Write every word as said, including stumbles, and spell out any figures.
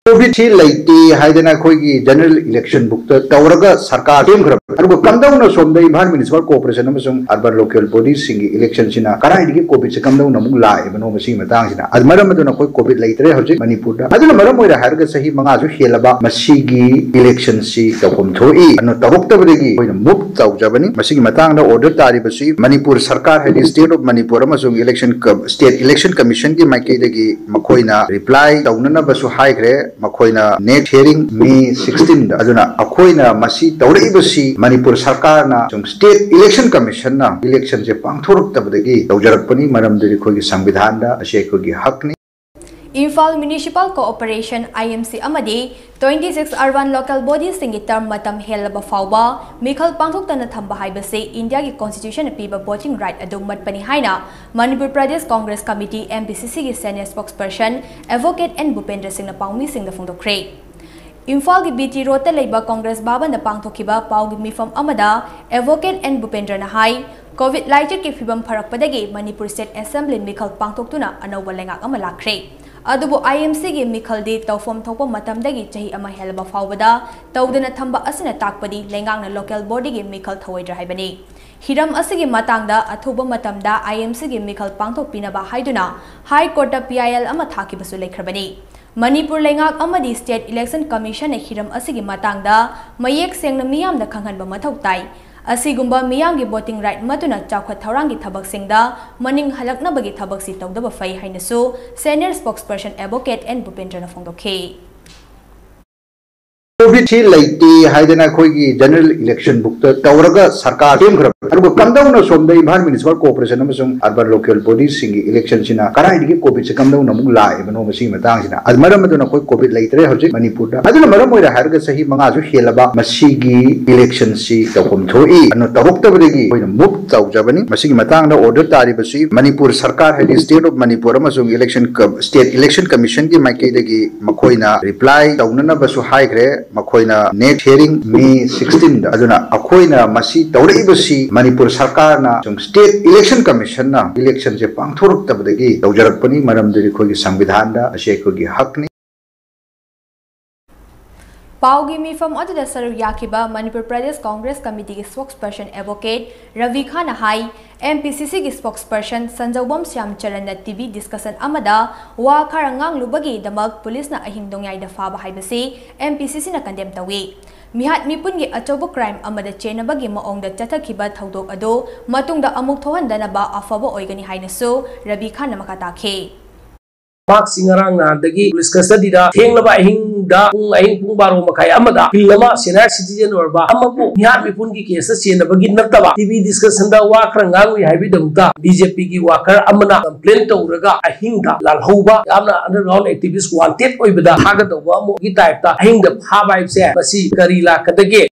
ꯀꯣꯚꯤꯗꯁꯤ ꯂꯩꯇꯦ ꯍꯥꯏꯗꯅ ꯑꯩꯈꯣꯏꯒꯤ ꯖꯦꯅꯔꯦꯜ ꯏꯂꯦꯛꯁꯟ ꯕꯨꯛꯇ ꯇꯧꯔꯒ ꯁꯔꯀꯥꯔ ꯁꯦꯝꯈ꯭ꯔꯕ, ꯑꯗꯨꯒ ꯀꯝꯗꯧꯅ ꯁꯣꯝꯗ ꯏꯝꯐꯥꯜ ꯃ꯭ꯌꯨꯅꯤꯁꯤꯄꯥꯜ ꯀꯣꯔꯄꯣꯔꯦꯁꯟ ꯑꯃꯁꯨꯡ ꯑꯔꯕꯟ ꯂꯣꯀꯦꯜ ꯕꯣꯗꯤꯁꯤꯡꯒꯤ ꯏꯂꯦꯛꯁꯟꯁꯤꯅ ꯀꯗꯥꯏꯗꯒꯤ ꯀꯣꯚꯤꯗꯁꯦ ꯀꯝꯗꯧꯅ ꯑꯃꯨꯛ ꯂꯥꯛꯏꯕꯅꯣ ꯃꯁꯤꯒꯤ ꯃꯇꯥꯡꯁꯤꯅ? ꯑꯗꯨ ꯃꯔꯝ ꯑꯗꯨꯅ ꯑꯩꯈꯣꯏ ꯀꯣꯚꯤꯗ ꯂꯩꯇ꯭ꯔꯦ ꯍꯧꯖꯤꯛ ꯃꯅꯤꯄꯨꯔꯗ꯫ ꯑꯗꯨꯅ ꯃꯔꯝ ꯑꯣꯏꯔꯦ ꯍꯥꯏꯔꯒ ꯆꯍꯤ ꯃꯉꯥꯁꯨ ꯍꯦꯜꯂꯕ ꯃꯁꯤꯒꯤ ꯏꯂꯦꯛꯁꯟꯁꯤ ꯇꯧꯐꯝ ꯊꯣꯛꯏ꯫ ꯑꯗꯨꯅ ꯇꯧꯔꯛꯇꯕꯗꯒꯤ ꯑꯩꯈꯣꯏꯅ ꯃꯨꯚ ꯇꯧꯖꯕꯅꯤ꯫ ꯃꯁꯤꯒꯤ ꯃꯇꯥꯡꯗ ꯑꯣꯔꯗꯔ ꯇꯥꯔꯤꯕꯁꯤ ꯃꯅꯤꯄꯨꯔ ꯁꯔꯀꯥꯔ, ꯍꯥꯏꯗꯤ ꯁ꯭ꯇꯦꯠ ꯑꯣꯐ ꯃꯅꯤꯄꯨꯔ ꯑꯃꯁꯨꯡ ꯏꯂꯦꯛꯁꯟ ꯀ-, ꯁ꯭ꯇꯦꯠ ꯏꯂꯦꯛꯁꯟ ꯀꯃꯤꯁꯟꯒꯤ ꯃꯥꯏꯀꯩꯗꯒꯤ ꯃꯈꯣꯏꯅ ꯔꯤꯄ꯭ꯂꯥꯏ ꯇꯧꯅꯅꯕꯁꯨ ꯍꯥꯏꯈ꯭ꯔꯦ꯫ ꯃꯈꯣꯏꯅ ꯅꯦꯛꯁ ꯍꯤꯌꯔꯤꯡ ꯃꯦ ꯁꯤꯛꯁꯇꯤꯟꯗ꯫ ꯑꯗꯨꯅ ꯑꯩꯈꯣꯏꯅ ꯃꯁꯤ ꯇꯧꯔꯛꯏꯕꯁꯤ ꯃꯅꯤꯄꯨꯔ ꯁꯔꯀꯥꯔꯅ, ꯁꯨꯝ ꯁ꯭ꯇꯦꯠ ꯏꯂꯦꯛꯁꯟ ꯀꯃꯤꯁꯟꯅ ꯏꯂꯦꯛꯁꯟꯁꯦ ꯄꯥꯡꯊꯣꯔꯛꯇꯕꯗꯒꯤ ꯇꯧꯖꯔꯛꯄꯅꯤ꯫ ꯃꯔꯝꯗꯤ ꯑꯩꯈꯣꯏꯒꯤ ꯁꯪꯕꯤꯙꯥꯟꯗ ꯑꯁꯤ ꯑꯩꯈꯣꯏꯒꯤ ꯍꯛꯅꯤ꯫ Imphal municipal corporation, I M C, ꯑꯃꯗꯤ twenty six urban local bodiesꯁꯤꯡꯒꯤ ꯇꯔꯝ ꯃꯇꯝ ꯍꯦꯜꯂꯕ ꯐꯥꯎꯕ ꯃꯤꯈꯜ ꯄꯥꯡꯊꯣꯛꯇꯅ ꯊꯝꯕ ꯍꯥꯏꯕꯁꯤ ꯏꯟꯗꯤꯌꯥꯒꯤ ꯀꯣꯟꯁꯇꯤꯇ꯭ꯌꯨꯁꯟꯅ ꯄꯤꯕ ꯚꯣꯇꯤꯡ ꯔꯥꯏꯠ ꯑꯗꯨ ꯃꯠꯄꯅꯤ ꯍꯥꯏꯅ Manipur Pradesh Congress committee, M P ꯁꯤ ꯁꯤꯒꯤ ꯁꯦꯅꯤꯌꯔ ꯁ꯭ꯄꯣꯛꯁꯄꯔꯁꯟ ꯑꯦꯗꯚꯣꯀꯦꯠ ꯑꯦꯟ ꯚꯨꯄꯦꯟꯗ꯭ꯔ ꯁꯤꯡꯅ ꯄꯥꯎꯃꯤꯁꯤꯡꯗ ꯐꯣꯡꯗꯣꯛꯈ꯭ꯔꯦ꯫ ꯏꯝꯐꯥꯜꯒꯤ ꯕꯤ ꯇꯤ ꯔꯣꯗꯇ ꯂꯩꯕ ꯀꯣꯡꯒ꯭ꯔꯦꯁ ꯚꯕꯟꯗ ꯄꯥꯡꯊꯣꯛꯈꯤꯕ ꯄꯥꯎꯒꯤ ꯃꯤꯐꯝ ꯑꯃꯗ ꯑꯦꯗꯚꯣꯀꯦꯠ ꯑꯦꯟ ꯚꯨꯄꯦꯟꯗ꯭ꯔꯅ ꯍꯥꯏ, ꯀꯣꯚꯤꯗ ꯂꯥꯏꯆꯠꯀꯤ ꯐꯤꯕꯝ ꯐꯔꯛꯄꯗꯒꯤ ꯃꯅꯤꯄꯨꯔ ꯁ꯭ꯇꯦꯠ ꯑꯦꯁꯦꯝꯕ꯭ꯂꯤ ꯃꯤꯈꯜ ꯄꯥꯡꯊꯣꯛꯇꯨꯅ ꯑꯅꯧꯕ ꯂꯩꯉꯥꯛ ꯑꯃ ꯂꯥꯛꯈ꯭ꯔꯦ꯫ ꯑꯗꯨꯕꯨ ꯑꯥꯏ ꯑꯦꯝ ꯁꯤꯒꯤ ꯃꯤꯈꯜꯗꯤ ꯇꯧꯐꯝ ꯊꯣꯛꯄ ꯃꯇꯝꯗꯒꯤ ꯆꯍꯤ ꯑꯃ ꯍꯦꯜꯂꯕ ꯐꯥꯎꯕꯗ ꯇꯧꯗꯅ ꯊꯝꯕ ꯑꯁꯤꯅ ꯇꯥꯛꯄꯗꯤ ꯂꯩꯉꯥꯛꯅ ꯂꯣꯀꯦꯜ ꯕꯣꯗꯤꯒꯤ ꯃꯤꯈꯜ ꯊꯧꯑꯣꯏꯗ꯭ꯔꯦ ꯍꯥꯏꯕꯅꯤ꯫ ꯍꯤꯔꯝ ꯑꯁꯤꯒꯤ ꯃꯇꯥꯡꯗ ꯑꯊꯨꯕ ꯃꯇꯝꯗ ꯑꯥꯏ ꯑꯦꯝ ꯁꯤꯒꯤ ꯃꯤꯈꯜ ꯄꯥꯡꯊꯣꯛꯄꯤꯅꯕ ꯍꯥꯏꯗꯨꯅ ꯍꯥꯏ ꯀꯣꯔꯠꯇ ꯄꯤ ꯑꯥꯏ ꯑꯦꯜ ꯑꯃ ꯊꯥꯈꯤꯕꯁꯨ ꯂꯩꯈ꯭ꯔꯕꯅꯤ꯫ ꯃꯅꯤꯄꯨꯔ ꯂꯩꯉꯥꯛ ꯑꯃꯗꯤ ꯁ꯭ꯇꯦꯠ ꯏꯂꯦꯛꯁꯟ ꯀꯃꯤꯁꯟꯅ ꯍꯤꯔꯝ ꯑꯁꯤꯒꯤ ꯃꯇꯥꯡꯗ ꯃꯌꯦꯛ ꯁꯦꯡꯅ ꯃꯤꯌꯥꯝꯗ ꯈꯪꯍꯟꯕ ꯃꯊꯧ ꯇꯥꯏ꯫ ꯑꯁꯤꯒꯨꯝꯕ ꯃꯤꯌꯥꯝꯒꯤ ꯚꯣꯇꯤꯡ ꯔꯥꯏꯠ ꯃꯠꯇꯨꯅ ꯆꯥꯎꯈꯠ ꯊꯧꯔꯥꯡꯒꯤ ꯊꯕꯛꯁꯤꯡꯗ ꯃꯅꯤꯡ ꯍꯜꯂꯛꯅꯕꯒꯤ ꯊꯕꯛꯁꯤ ꯇꯧꯗꯕ ꯐꯩ ꯍꯥꯏꯅꯁꯨ ꯁꯦꯅꯤꯌꯔ ꯁ꯭ꯄꯣꯛꯁꯄꯔꯁꯟ ꯑꯦꯗꯚꯣꯀꯦꯠ ꯑꯦꯟ ꯚꯨꯄꯦꯟꯗ꯭ꯔꯅ ꯐꯣꯡꯗꯣꯛꯈꯤ꯫ ꯀꯣꯚꯤꯗꯁꯤ ꯂꯩꯇꯦ ꯍꯥꯏꯗꯅ ꯑꯩꯈꯣꯏꯒꯤ ꯖꯦꯅꯔꯦꯜ ꯏꯂꯦꯛꯁꯟ ꯕꯨꯛꯇ ꯇꯧꯔꯒ ꯁꯔꯀꯥꯔ ꯁꯦꯝꯈ꯭ꯔꯕ, ꯑꯗꯨꯒ ꯀꯝꯗꯧꯅ ꯁꯣꯝꯗ ꯏꯝꯐꯥꯜ ꯃ꯭ꯌꯨꯅꯤꯁꯤꯄꯥꯜ ꯀꯣꯔꯄꯣꯔꯦꯁꯟ ꯑꯃꯁꯨꯡ ꯑꯔꯕꯟ ꯂꯣꯀꯦꯜ ꯕꯣꯗꯤꯁꯤꯡꯒꯤ ꯏꯂꯦꯛꯁꯟꯁꯤꯅ ꯀꯗꯥꯏꯗꯒꯤ ꯀꯣꯚꯤꯗꯁꯦ ꯀꯝꯗꯧꯅ ꯑꯃꯨꯛ ꯂꯥꯛꯏꯕꯅꯣ ꯃꯁꯤꯒꯤ ꯃꯇꯥꯡꯁꯤꯅ? ꯑꯗꯨ ꯃꯔꯝ ꯑꯗꯨꯅ ꯑꯩꯈꯣꯏ ꯀꯣꯚꯤꯗ ꯂꯩꯇ꯭ꯔꯦ ꯍꯧꯖꯤꯛ ꯃꯅꯤꯄꯨꯔꯗ꯫ ꯑꯗꯨꯅ ꯃꯔꯝ ꯑꯣꯏꯔꯦ ꯍꯥꯏꯔꯒ ꯆꯍꯤ ꯃꯉꯥꯁꯨ ꯍꯦꯜꯂꯕ ꯃꯁꯤꯒꯤ ꯏꯂꯦꯛꯁꯟꯁꯤ ꯇꯧꯐꯝ ꯊꯣꯛꯏ꯫ ꯑꯗꯨꯅ ꯇꯧꯔꯛꯇꯕꯗꯒꯤ ꯑꯩꯈꯣꯏꯅ ꯃꯨꯚ ꯇꯧꯖꯕꯅꯤ꯫ ꯃꯁꯤꯒꯤ ꯃꯇꯥꯡꯗ ꯑꯣꯔꯗꯔ ꯇꯥꯔꯤꯕꯁꯤ ꯃꯅꯤꯄꯨꯔ ꯁꯔꯀꯥꯔ, ꯍꯥꯏꯗꯤ ꯁ꯭ꯇꯦꯠ ꯑꯣꯐ ꯃꯅꯤꯄꯨꯔ ꯑꯃꯁꯨꯡ ꯏꯂꯦꯛꯁꯟ ꯀ-, ꯁ꯭ꯇꯦꯠ ꯏꯂꯦꯛꯁꯟ ꯀꯃꯤꯁꯟꯒꯤ ꯃꯥꯏꯀꯩꯗꯒꯤ ꯃꯈꯣꯏꯅ ꯔꯤꯄ꯭ꯂꯥꯏ ꯇꯧꯅꯅꯕꯁꯨ ꯍꯥꯏꯈ꯭ꯔꯦ꯫ ꯃꯈꯣꯏꯅ ꯅꯦꯛꯁ ꯍꯤꯌꯔꯤꯡ ꯃꯦ ꯁꯤꯛꯁꯇꯤꯟꯗ꯫ ꯑꯗꯨꯅ ꯑꯩꯈꯣꯏꯅ ꯃꯁꯤ ꯇꯧꯔꯛꯏꯕꯁꯤ ꯃꯅꯤꯄꯨꯔ ꯁꯔꯀꯥꯔꯅ, ꯁꯨꯝ ꯁ꯭ꯇꯦꯠ ꯏꯂꯦꯛꯁꯟ ꯀꯃꯤꯁꯟꯅ ꯏꯂꯦꯛꯁꯟꯁꯦ ꯄꯥꯡꯊꯣꯔꯛꯇꯕꯗꯒꯤ ꯇꯧꯖꯔꯛꯄꯅꯤ꯫ ꯃꯔꯝꯗꯤ ꯑꯩꯈꯣꯏꯒꯤ ꯁꯪꯕꯤꯙꯥꯟꯗ ꯑꯁꯤ ꯑꯩꯈꯣꯏꯒꯤ ꯍꯛꯅꯤ꯫ ꯄꯥꯎꯒꯤ ꯃꯤꯐꯝ ꯑꯗꯨꯗ ꯁꯔꯨꯛ ꯌꯥꯈꯤꯕ ꯃꯅꯤꯄꯨꯔ ꯄ꯭ꯔꯗꯦꯁ ꯀꯣꯡꯒ꯭ꯔꯦꯁ ꯀꯃꯤꯇꯤꯒꯤ spokesperson Advocate ꯔꯕꯤ ꯈꯥꯟꯅ ꯍꯥꯏ, MPCCꯒꯤ spokesperson ꯁꯟꯖꯧꯕꯝ ꯁ꯭ꯌꯥꯝꯆꯔꯟꯅ TV discussion ꯑꯃꯗ ꯋꯥ ꯈꯔ ꯉꯥꯡꯂꯨꯕꯒꯤꯗꯃꯛ ꯄꯨꯂꯤꯁꯅ ꯑꯍꯤꯡ ꯅꯣꯡꯌꯥꯏꯗ ꯐꯥꯕ ꯍꯥꯏꯕꯁꯤ MPCCꯅ condemn ꯇꯧꯏ꯫ ꯃꯤꯍꯥꯠ ꯃꯤꯄꯨꯟꯒꯤ ꯑꯆꯧꯕ crime ꯑꯃꯗ ꯆꯦꯟꯅꯕꯒꯤ ꯃꯑꯣꯡꯗ ꯆꯠꯊꯈꯤꯕ ꯊꯧꯗꯣꯛ ꯑꯗꯨ ꯃꯇꯨꯡꯗ ꯑꯃꯨꯛ ꯊꯣꯛꯍꯟꯗꯅꯕ ꯑꯐꯕ ꯑꯣꯏꯒꯅꯤ ꯍꯥꯏꯅꯁꯨ ꯔꯕꯤ ꯈꯥꯟꯅ ꯃꯈꯥ ꯇꯥꯈꯤ꯫ ꯃꯍꯥꯛꯁꯤ ꯉꯔꯥꯡ ꯅꯍꯥꯟꯗꯒꯤ ꯄꯨꯂꯤꯁ custody ꯗ ꯊꯦꯡꯂꯕ ꯑꯍꯤꯡꯗ ꯄꯨꯡ, ꯑꯍꯤꯡ ꯄꯨꯡ ꯕꯥꯔꯣ ꯃꯈꯥꯏ ꯑꯃꯗ ꯐꯤꯜ ꯑꯃ senior citizen ꯑꯣꯏꯔꯕ ꯑꯃꯕꯨ ꯃꯤꯍꯥꯠ ꯃꯤꯄꯨꯟꯒꯤ case ꯇ ꯆꯦꯟꯅꯕꯒꯤ ꯅꯠꯇꯕ TV discussion ꯗ ꯋꯥ ꯈꯔ ꯉꯥꯡꯂꯨꯏ ꯍꯥꯏꯕꯒꯤꯗꯃꯛꯇ BJPꯒꯤ worker ꯑꯃꯅ complain ꯇꯧꯔꯒ ꯑꯍꯤꯡꯗ ꯂꯥꯜꯍꯧꯕ, ꯌꯥꯝꯅ underground activist wanted ꯑꯣꯏꯕꯗ ꯐꯥꯒꯗꯧꯕ ꯑꯃꯒꯤ type ꯇ ꯑꯍꯤꯡꯗ ꯐꯥꯕ ꯍꯥꯏꯕꯁꯦ ꯃꯁꯤ ꯀꯔꯤ ꯂꯥꯛꯀꯗꯒꯦ?